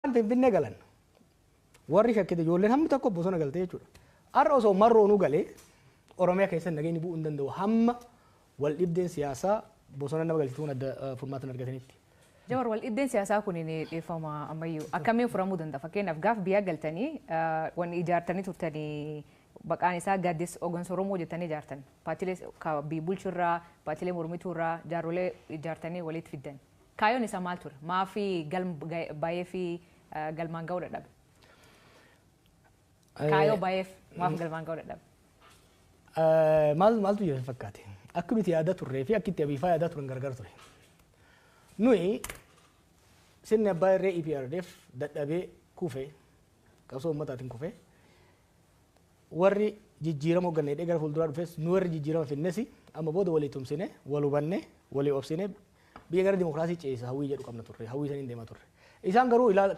Finfinnee galan. Warri shakkite ijoolleen hammi tokko bosona galtee jechuudha. Har'a osoo marroonuu galee Oromiyaa keessa nageenyi bu'uu hin danda'u hamma wal dhibdeen siyaasaa bosona nama galchituun adda furmaata hin argatanitti. Jawar, wal dhibdeen siyaasaa kun ni dhiifama ammayyuu akkamiin furamuu danda'a? Fakkeenyaaf, gaaf biyya galtanii wanni ijaartanii turtanii maqaan isaa Gaaddisa Hooggansa Oromoo jettanii ijaartan. Paartiilee biyya bulchurraa, paartiilee mormituurraa jaarrolee ijaartanii walitti fiddan. Kaayyoon isaa maal ture? Maafi galma baay'ee fi galmaan ga'uu dadhabe? Kaayyoo baay'eef maaf galmaan ga'uu dadhabe? Maal maaltu jira fakkaate? Akka nuti yaada turree fi akka itti abiifaa yaadaa turan gargar ture. Nuyi sirni abbaa irree EPRDF dadhabee kufee, qabsoo uummataatiin kufee, warri jijjiirama hoogganne hidhee gara fuulduraa dhufes, nu warri jijjiirama finnes amma booda walii tumsine, wal hubanne, walii obsine, biyya gara dimokiraasii ceesisa hawwii jedhu qabna turre, hawwii saniin deemaa turre. Isaan garuu karoora